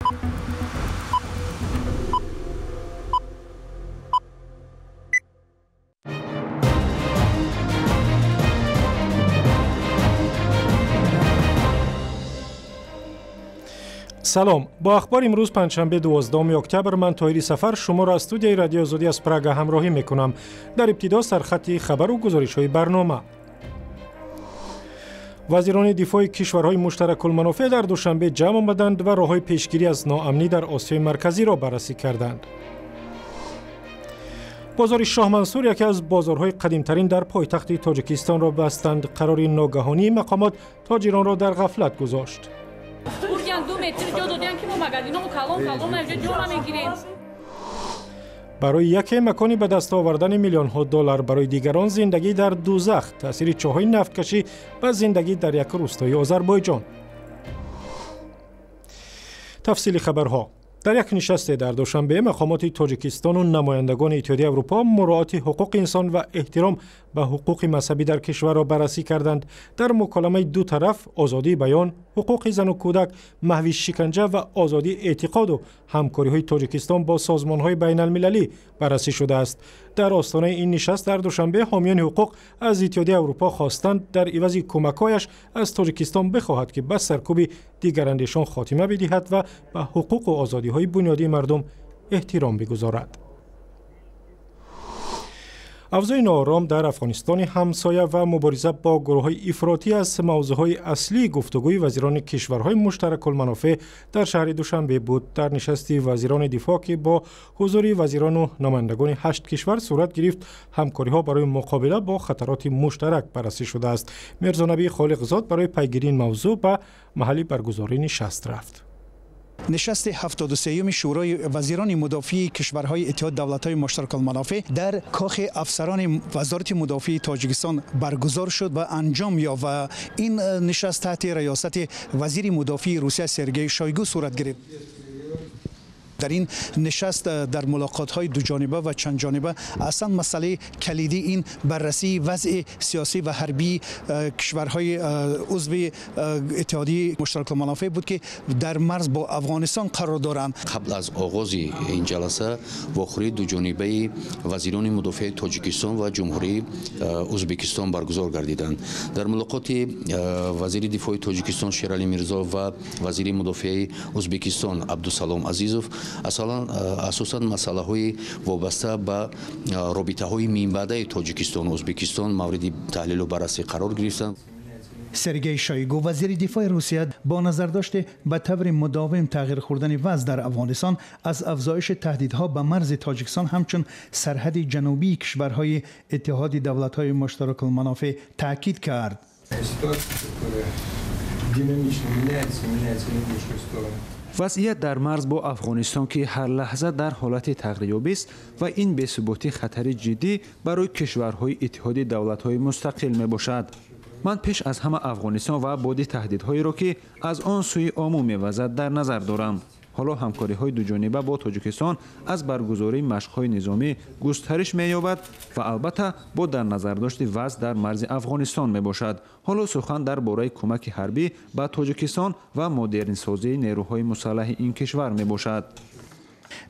Салом. Бо ахбор имрӯз панҷшанбе 12 октябр ман Тоҳири Сафар шуморо аз студияи Радиои Озодӣ аз Прага ҳамроҳӣ мекунам. Дар ибтидо сархати хабару гузоришҳои барнома. Вазирони дифои кишварҳои муштаракулманофеъ дар Душанбе ҷамъ омаданд ва роҳҳои пешгирӣ аз ноамнӣ дар Осиёи Марказиро баррасӣ карданд. Бозори Шоҳмансур яке аз бозорҳои қадимтарин дар пойтахти Тоҷикистонро бастанд. Қарори ногаҳонии мақомот тоҷиронро дар ғафлат гузошт. Барои яке макони ба даст овардани миллионҳо доллар, барои дигарон зиндагӣ дар дӯзах, таъсири чоҳҳои нафткашӣ ба зиндагӣ дар як рӯстои Озарбойҷон. Тафсили хабарҳо. Дар як нишасте дар Душанбе мақомоти Тоҷикистону намояндагони Иттиҳодияи Аврупо муроати ҳуқуқи инсон ва эҳтиром ба ҳуқуқи мазҳабӣ дар кишварро баррасӣ карданд. Дар муколамаи ду тараф озодии баён, ҳуқуқи зану кӯдак, маҳви шиканҷа ва озодии эътиқоду ҳамкориҳои Тоҷикистон бо созмонҳои байналмилалӣ баррасӣ шудааст. Дар остонаи ин нишаст дар Душанбе ҳомиёни ҳуқуқ аз Иттиҳодияи Аврупо хостанд дар ивази кӯмакҳояш аз Тоҷикистон бихоҳад, ки ба саркӯби дигарандешон хотима бидиҳад ва ба ҳуқуқу озодиҳои бунёдии мардум эҳтиром бигузорад. Авзои ноором дар Афғонистони ҳамсоя ва мубориза бо гурӯҳҳои ифротӣ аз мавзӯъҳои аслии гуфтугӯи вазирони кишварҳои муштаракулманофеъ дар шаҳри Душанбе буд. Дар нишасти вазирони дифоъ, ки бо ҳузури вазирону намояндагони 8 кишвар сурат гирифт, ҳамкориҳо барои муқобила бо хатароти муштарак баррасӣ шудааст. Мирзонабӣ Холиқзод барои пайгирии ин мавзӯъ ба маҳалли баргузорӣ нишаст рафт. نشست 73 شورای وزیران مدافع کشورهای اتحاد دولت‌های مشترک المنافع در کاخ افسران وزارت مدافع تاجیکستان برگزار شد و انجام یافت و این نشست تحت ریاست وزیر مدافع روسیه سرگئی شویگو صورت گرفت. در این نشست در ملاقات‌های دو جانبه و چند جانبه اصلا مسئله کلیدی این بررسی وضع سیاسی و حربی کشورهای عضو اتحادیه مشترک المنافع بود که در مرز با افغانستان قرار دارند. قبل از آغاز این جلسه واخوری دو جانبه وزیران مدافع تاجیکستان و جمهوری ازبکستان برگزار گردیدند. در ملاقات وزیر دفاع تاجیکستان شیرعلی میرزا و وزیر مدافع ازبکستان عبدالسلام عزیزوف асосан масъалаҳои вобаста ба робитаҳои минбаъдаи Тоҷикистону Ӯзбекистон мавриди таҳлилу баррасӣ қарор гирифтанд. سرگئی شویگو وزیر دفاع روسیه با نظرداشت به طور مداوم تغییر خوردن وضع در افغانستان از افزایش تهدیدها به مرز تاجیکستان همچون سرحد جنوبی کشورهای اتحاد دولت‌های مشترک المنافع تاکید کرد. وضعیت در مرز با افغانستان که هر لحظه در حالت تغییریابی است و این بی‌ثباتی خطر جدی برای کشورهای اتحاد دولت‌های مستقل میباشد. من پیش از همه افغانستان و بعد تهدیدهایی را که از آن سوی آمو میوزد در نظر دارم. حالا همکاری‌های دو جانبه با تاجیکستان از برگزاری مشق‌های نظامی گسترش می‌یابد و البته با در نظر داشت وضع در مرز افغانستان میباشد. حالا سخن درباره کمک حربی به تاجیکستان و مدرن سازی نیروهای مسلح این کشور میباشد.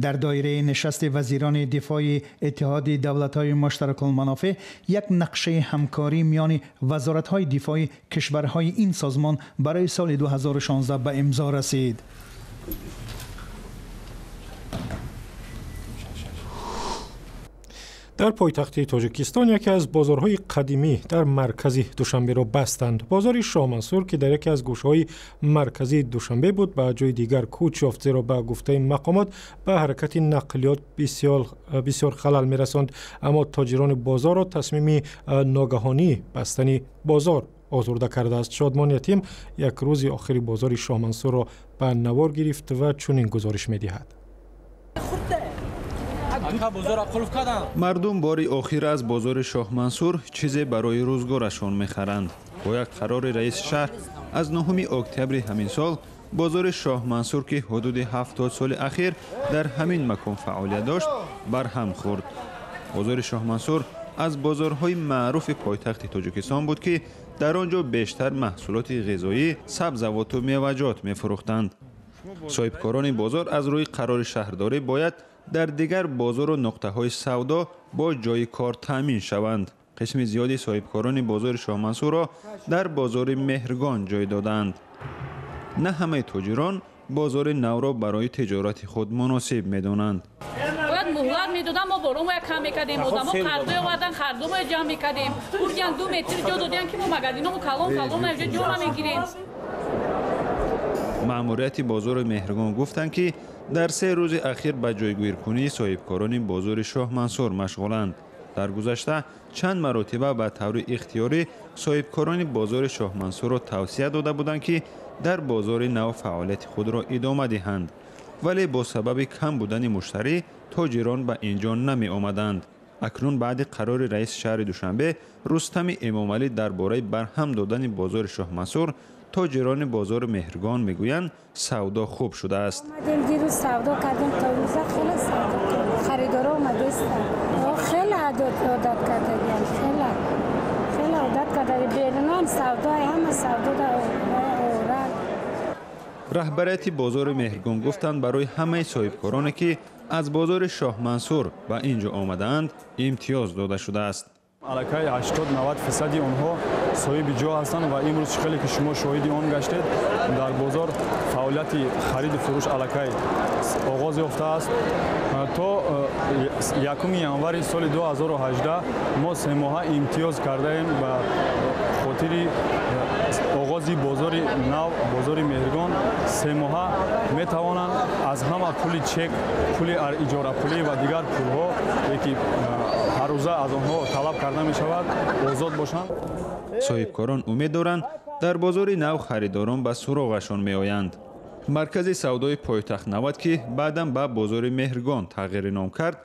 در دایره نشست وزیران دفاع اتحاد دولت‌های مشترک المنافع یک نقشه همکاری میان وزارت‌های دفاع کشورهای این سازمان برای سال 2016 به امضا رسید. در پایتخت تاجیکستان یکی از بازارهای قدیمی در مرکز دوشنبه را بستند. بازار شاهمنصور که در یکی از گوشه‌های مرکزی دوشنبه بود به جای دیگر کوچ یافت، زیرا به گفته مقامات به حرکت نقلیات بسیار خلل می‌رساند. اما تاجران بازار را تصمیم ناگهانی بستن بازار آزرده کرده است. شادمان یتیم یک روز آخری بازار شاهمنصور را به نوار گرفت و چنین گزارش می‌دهد. Мардум бори охир аз бозори Шоҳмансур чизе барои рӯзгорашон мехаранд. Бо як қарори раиси шаҳр аз 9 октябри ҳамин сол бозори Шоҳмансур, ки ҳудуди 70 соли ахир дар ҳамин макон фаъолият дошт, барҳам хӯрд. Бозори Шоҳмансур аз бозорҳои маъруфи пойтахти Тоҷикистон буд, ки дар он ҷо бештар маҳсулоти ғизоӣ, сабзавоту меваҷот мефурӯхтанд. Соҳибкорони бозор аз рӯи қарори шаҳрдорӣ бояд дар дигар бозору нуқтаҳои савдо бо ҷойи кор таъмин шаванд. Қисми зиёди соҳибкорони бозори Шоҳмансурро дар бозори Меҳргон ҷой додаанд. На ҳамаи тоҷирон бозори навро барои тиҷорати худ муносиб медонанд. Бояд муҳлат медодам, мо боромоя кам мекардем, одамо қардой овардан, хардомоя ҷамъ мекардем. Бурдиян 2 метр ҷо додиян, ки мо магазиномо калон калон ҷо ҷо намегирем. Маъмурияти бозори Меҳргон гуфтанд, ки дар 3 рӯзи ахир ба ҷойгиркунии соҳибкорони бозори Шоҳмансур машғуланд. Дар гузашта чанд маротиба ба таври ихтиёрӣ соҳибкорони бозори Шоҳмансурро тавсия дода буданд, ки дар бозори нав фаъолияти худро идома диҳанд, вале бо сабаби кам будани муштарӣ тоҷирон ба ин ҷо намеомаданд. Акнун баъди қарори раиси шаҳри Душанбе Рустами Эмомалӣ дар бораи барҳам додани бозори Шоҳмансур, тоҷирони бозори Меҳргон мегӯянд, савдо хуб шудааст. Дирӯз савдо кардем, то имрӯза хеле савдо кардем. Харидоро омадастанд. Хеле одат кардагиам, хеле хеле одат кардаги. Берунам савдо, ҳама савдо орад. Раҳбарияти бозори Меҳргон гуфтанд, барои ҳамаи соҳибкороне, ки аз бозори Шоҳмансур ба ин ҷо омадаанд, имтиёз дода шудааст. Аллакай 80-90% онҳо соҳиби ҷо ҳастанд ва имрӯз хеле ки шумо шоҳиди он гаштед, дар бозор фаъолияти хариду фурӯш аллакай оғоз ёфтааст. То 1 январи соли 2018 мо 3 моҳа имтиёз кардаем ба хотири оғози бозори нав, бозори Меҳргон. 3 моҳа метавонанд аз ҳама пули чек, пули иҷорапулӣ ва дигар пулҳо, ки ҳаррӯза аз онҳо талаб карда мешавад, озод бошанд. Соҳибкорон умед доранд, дар бозори нав харидорон ба суроғашон меоянд. Маркази савдои пойтахт 90, ки баъдан ба бозори Меҳргон тағйири ном кард,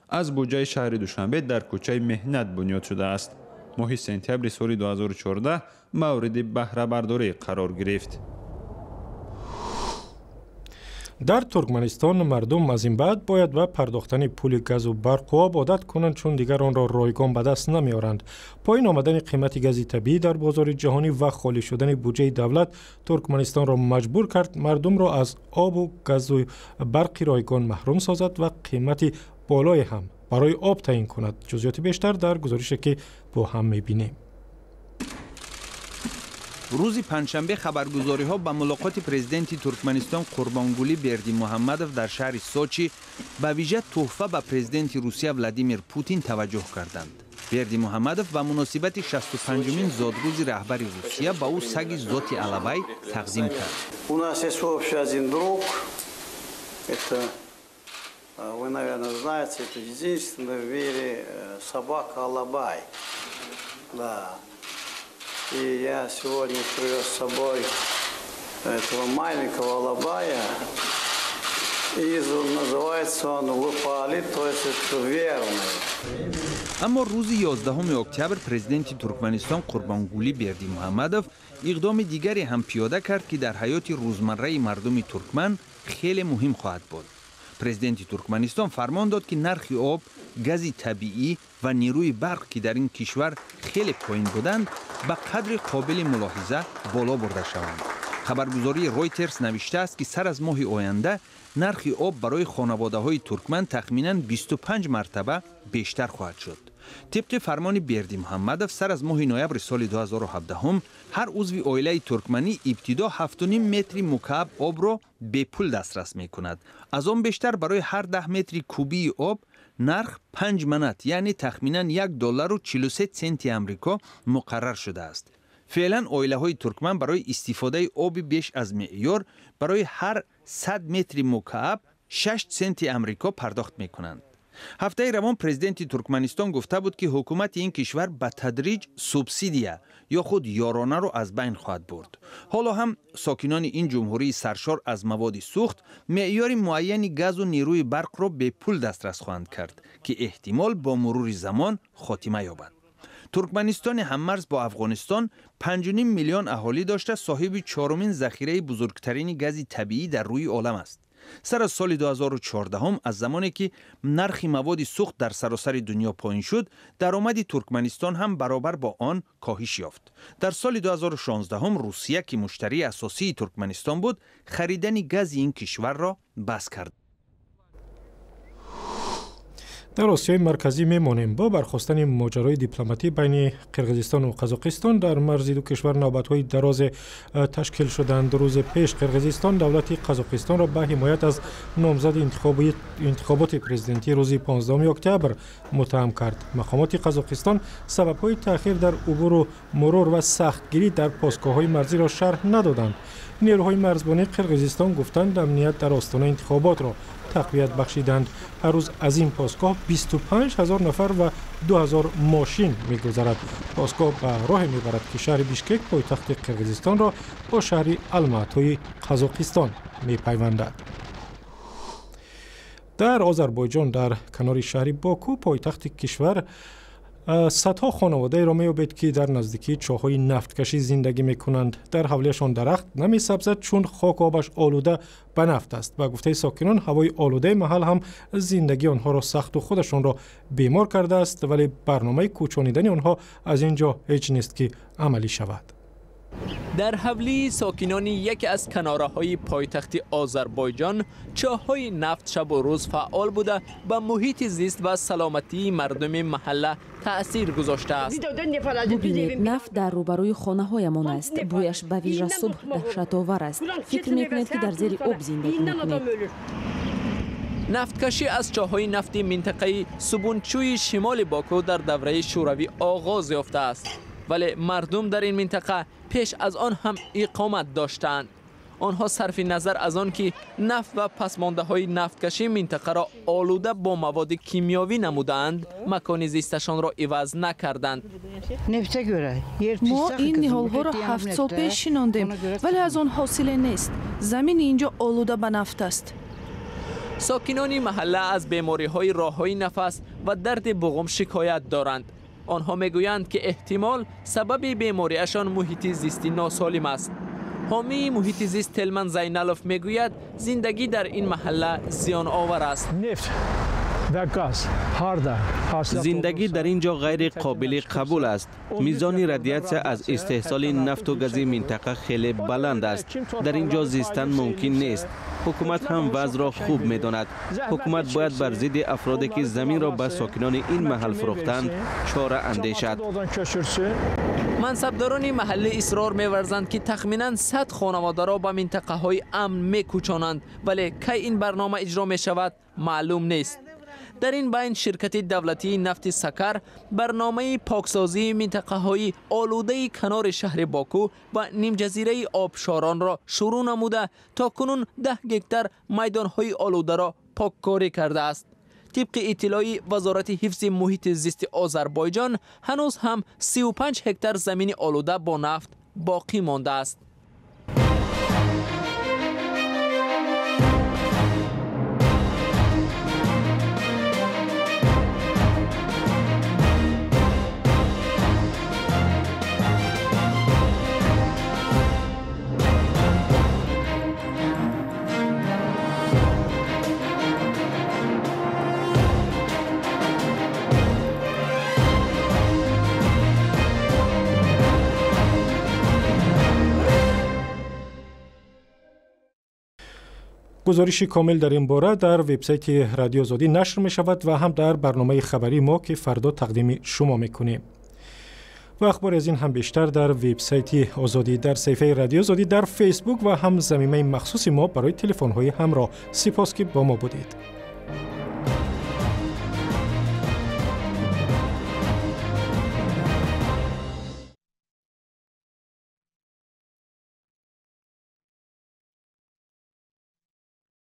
аз буҷаи шаҳри Душанбе дар кӯчаи Меҳнат бунёд шудааст. Моҳи сентябри соли 2014 мавриди баҳрабардорӣ қарор гирифт. Дар Туркманистон мардум аз ин баъд бояд ба пардохтани пули газу барқу об одат кунанд, чун дигар онро ройгон ба даст намеоранд. Поин омадани қимати гази табиӣ дар бозори ҷаҳонӣ ва холӣ шудани буҷаи давлат Туркманистонро маҷбур кард мардумро аз обу газу барқи ройгон маҳрум созад ва қимати болое ҳам барои об таъин кунад. Ҷузъиёти бештар дар гузорише, ки бо ҳам мебинем. Рӯзи панҷшанбе хабаргузориҳо ба мулоқоти президенти Туркманистон Қурбонгулӣ Бердимуҳаммадов дар шаҳри Сочи, ба вижа тӯҳфа ба президенти Русия Владимир Путин таваҷҷӯҳ карданд. Бердимуҳаммадов ба муносибати 65-умин зодрӯзи раҳбари Русия ба ӯ саги зоти алабай тақдим кард. У нас есть общий один друг. Это, вы, наверное, знаете, это единственная в мире собака алабай. Да. И я сегодня привез с собой этого маленького алабая. И называется он Выпали, то есть это верный. Аммо рӯзи 11 октябр президенти Туркманистон Қурбонгулӣ Бердимуҳаммадов иқдоми дигаре ҳам пиёда кард, ки дар ҳаёти рӯзмарраи мардуми туркман хеле муҳим хоҳад буд. Президенти Туркманистон фармон дод, ки нархи об, гази табиӣ ва нерӯи барқ, ки дар ин кишвар хеле поин буданд, ба қадри қобили мулоҳиза боло бурда шаванд. Хабаргузории Ройтерс навиштааст, ки сар аз моҳи оянда нархи об барои хонаводаҳои туркман тахминан 25 мартаба бештар хоҳад шуд. Тибқи фармони Бердимуҳаммадов, сар аз моҳи ноябри соли 2017 ҳар узви оилаи туркманӣ ибтидо 7,5 метри мукааб обро бепул дастрас мекунад. Аз он бештар барои ҳар 10 метри кубии об нарх 5 манат, яъне тахминан 1 доллару 43 центи амрико муқаррар шудааст. Феълан оилаҳои туркман барои истифодаи оби беш аз меъёр барои ҳар 100 метри мукааб 6 центи амрико пардохт мекунанд. Ҳафтаи равон президенти Туркманистон гуфта буд, ки ҳукумати ин кишвар ба тадриҷ субсидия ё худ ёронаро аз байн хоҳад бурд. Ҳоло ҳам сокинони ин ҷумҳурии саршор аз маводи сӯхт меъёри муайяни газу нерӯи барқро бепул дастрас хоҳанд кард, ки эҳтимол бо мурури замон хотима ёбад. Туркманистони ҳаммарз бо Афғонистон 5,5 миллион аҳолӣ дошта, соҳиби чорумин захираи бузургтарини гази табиӣ дар рӯи олам аст. Сар аз соли 2014, аз замоне ки нархи маводи сӯхт дар саросари дунё поин шуд, даромади Туркманистон ҳам баробар бо он коҳиш ёфт. Дар соли 2016 Русия, ки муштарии асосии Туркманистон буд, харидани гази ин кишварро бас кард. Дар Осиёи Марказӣ мемонем. Бо бархостани моҷарои дипломатӣ байни Қирғизистону Қазоқистон дар марзи ду кишвар навбатҳои дарозе ташкил шуданд. Рӯзи пеш Қирғизистон давлати Қазоқистонро ба ҳимоят аз номзади интихоботи президентӣ рӯзи 15 октябр муттаҳам кард. Мақомоти Қазоқистон сабабҳои таъхир дар убуру мурур ва сахтгирӣ дар постгоҳҳои марзиро шарҳ надоданд. Нерӯҳои марзбонии Қирғизистон гуфтанд, амният дар остонаи интихоботро тақвият бахшиданд. Ҳар рӯз аз ин постгоҳ 25 ҳазор нафар ва 2000 мошин мегузарад. Постгоҳ ба роҳе мебарад, ки шаҳри Бишкек, пойтахти Қирғизистонро бо шаҳри Алматои Қазоқистон мепайвандад. Дар Озарбойҷон, дар канори шаҳри Боку, пойтахти кишвар, садҳо хонаводаеро меёбед, ки дар наздикии чоҳҳои нафткашӣ зиндагӣ мекунанд. Дар ҳавлияшон дарахт намесабзад, чун хоку обаш олуда ба нафт аст. Ба гуфтаи сокинон, ҳавои олудаи маҳал ҳам зиндагии онҳоро сахту худашонро бемор кардааст, вале барномаи кӯчонидани онҳо аз ин ҷо ҳеҷ нест, ки амалӣ шавад. Дар ҳавлии сокинони яке аз канораҳои пойтахти Озарбойҷон чоҳҳои нафт шабу рӯз фаъол буда, ба муҳити зист ва саломатии мардуми маҳалла таъсир гузоштааст. Бубинед, нафт дар рӯбарӯи хонаҳоямон аст. Бӯяш ба вижа субҳ даҳшатовар аст. Фикр мекунед, ки дар зери об зиндагӣ мекунед. Нафткашӣ аз чоҳҳои нафти минтақаи Субунчӯи шимоли Боку дар давраи Шӯравӣ оғоз ёфтааст, вале мардум дар ин минтақа пеш аз он ҳам иқомат доштаанд. Онҳо сарфи назар аз он ки нафт ва пасмондаҳои нафткашии минтақаро олуда бо маводи кимиёвӣ намудаанд, макони зисташонро иваз накарданд. Мо ин ниҳолҳоро 7 сол пеш шинондем, вале аз он ҳосиле нест. Замини ин ҷо олуда ба нафт аст. Сокинони маҳалла аз бемориҳои роҳҳои нафас ва дарди буғум шикоят доранд. Онҳо мегӯянд, ки эҳтимол сабаби бемориашон муҳити зисти носолим аст. Ҳомии муҳити зист Телман Зайналов мегӯяд, зиндагӣ дар ин маҳалла зиёновар аст. Зиндагӣ дар ин ҷо ғайри қобили қабул аст. Мизони радиатсия аз истеҳсоли нафту гази минтақа хеле баланд аст. Дар ин ҷо зистан мумкин нест. Ҳукумат ҳам вазъро хуб медонад. Ҳукумат бояд бар зидди афроде, ки заминро ба сокинони ин маҳал фурӯхтанд, чора андешад. Мансабдорони маҳаллӣ исрор меварзанд, ки тахминан 100 хонаводаро ба минтақаҳои амн мекӯчонанд, вале кай ин барнома иҷро мешавад, маълум нест. Дар ин байн ширкати давлатии нафти Сакар барномаи поксозии минтақаҳои олудаи канори шаҳри Боку ва нимҷазираи обшоронро шурӯъ намуда, то кунун 10 гектар майдонҳои олударо поккорӣ кардааст. Тибқи иттилои Вазорати ҳифзи муҳити зисти Озарбойҷон, ҳанӯз ҳам 35 гектар замини олуда бо нафт боқӣ мондааст. Гузориши комил дар ин бора дар вебсайти Радио Озодӣ нашр мешавад ва ҳам дар барномаи хабарии мо, ки фардо тақдими шумо мекунем. Ва ахбори аз ин ҳам бештар дар вебсайти Озодӣ, дар саҳифаи Радио Озодӣ дар Фейсбук ва ҳам замимаи махсуси мо барои телефонҳои ҳамроҳ. Сипос, ки бо мо будед.